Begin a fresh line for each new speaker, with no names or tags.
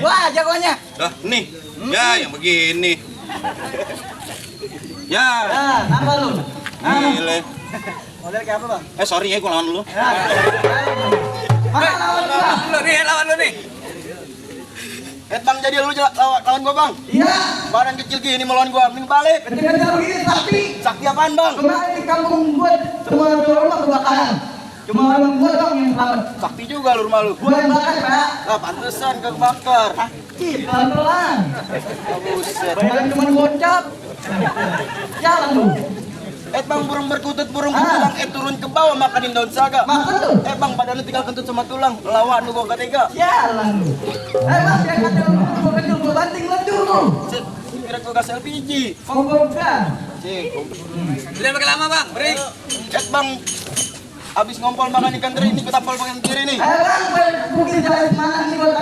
Wah, jagoannya.
Dah, nih. Ya, yang begini. Ya.
Nah, nambah lu.
Gile.
Model kayak apa, Bang?
Sorry ya, gua lawan dulu.
Mana lawan gua?
Lawan lu nih.
Bang, jadi lu lawan gua, Bang.
Iya.
Badan kecil gini mau lawan gua, mending balik.
Ketika begini sakti.
Sakti apaan, Bang?
Kemarin di kampung gua cuma dua rumah kebakaran. Cuma orang gua dong yang selamat.
Sakti juga lu rumah lu.
Gua yang bakar, Pak.
Lah, pantesan kebakar.
Sakit, pelan-pelan.
Buset.
Bayangin cuma gocap. Jalan lu.
Bang, burung berkutut burung berulang turun ke bawah makanin daun saga.
Makan tuh.
Bang, badan lu tinggal kentut sama tulang. Lawan lu gua ketiga.
Jalan lu. Bang, dia kata lu gua kecil gua banting lendur lu.
Kira gua gas LPG.
Kongkongkan.
Udah pakai lama, Bang. Break.
Bang, abis ngompol makan ikan teri ini kita pol yang kiri nih.
Bang, bukti jalan mana nih gua